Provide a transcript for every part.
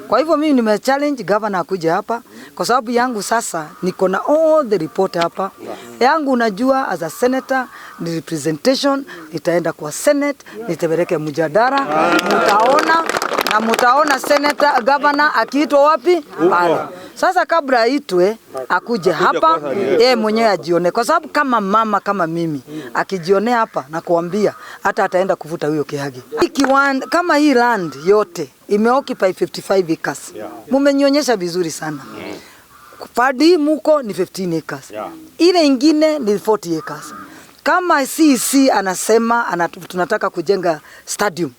Kwa hivyo mimi nime challenge governor akuje hapa kwa sababu yangu sasa niko na all the report hapa yangu. Unajua, as a senator ni representation, nitaenda kwa Senate nitapeleke mjadala, mutaona na mutaona senator, governor akiitwa wapi pale. Sasa kabla aitwe akuje hapa yeye mwenyewe ajione, kwa sababu kama mama kama mimi akijionea hapa na kuambia hata ataenda kuvuta huyo Kihagi. Hii kiwanda kama hii land yote imeoccupy 55 acres. Mumenionyesha vizuri sana. Padi muko ni 15 acres. Ile ingine ni 40 acres. Kama CEC anasema tunataka kujenga stadium,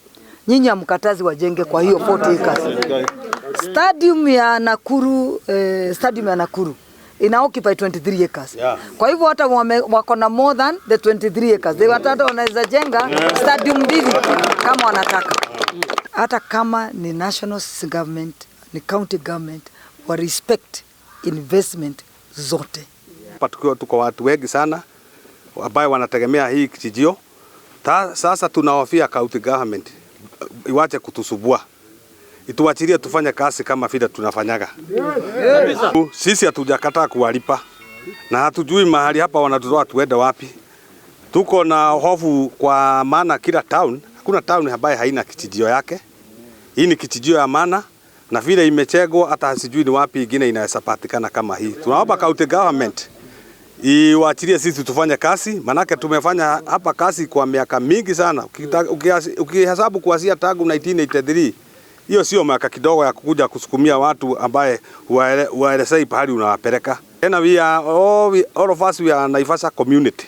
nyinyi hamkatazi wajenge kwa hiyo 40 acres. Stadium ya Nakuru ina occupy 23 acres. Kwa hivyo hata wako na more than the 23 acres. They hata wanaweza jenga stadium mbili kama wanataka. Hata kama ni national government, ni county government, wa respect investment zote. Hapa tukiwa tuko watu wengi sana ambayo wanategemea hii kichinjio. Sasa tunahofia county government iwache kutusubua, ituachilie tufanye kazi kama vile tunafanyaga. Sisi hatujakataa kuwalipa na hatujui mahali hapa wanatutoa tuende wapi. Tuko na hofu kwa maana kila town, hakuna town ambaye haina kichinjio yake. Hii ni kichinjio ya maana na vile imechegwa, hata sijui ni wapi ingine inaweza patikana kama hii. Tunaomba county government iwachilie sisi tufanye kazi, manake tumefanya hapa kazi kwa miaka mingi sana. Ukihesabu kuanzia tangu 1983, hiyo sio miaka kidogo ya kukuja kusukumia watu ambaye huwaelezei pahali unawapeleka. Tena we are all of us, we are Naivasha community,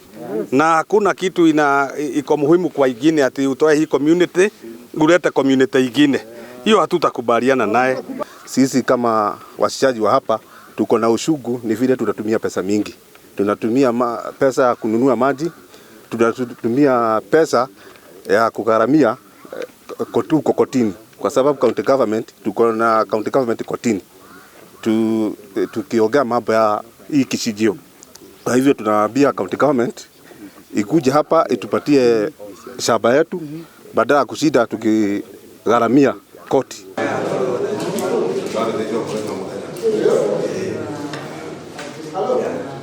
na hakuna kitu ina iko muhimu kwa ingine ati utoe hii community ulete community ingine, hiyo hatutakubaliana naye. Sisi kama wachinjaji wa hapa tuko na uchungu, ni vile tunatumia pesa mingi. Tunatumia pesa ya kununua maji, tunatumia pesa ya kugharamia tuko kotini, kwa sababu county government, tuko na county government kotini tukiongea mambo ya hii kichinjio. Kwa hivyo tunaambia county government ikuje hapa itupatie shamba yetu badala ya kushinda tukigharamia koti.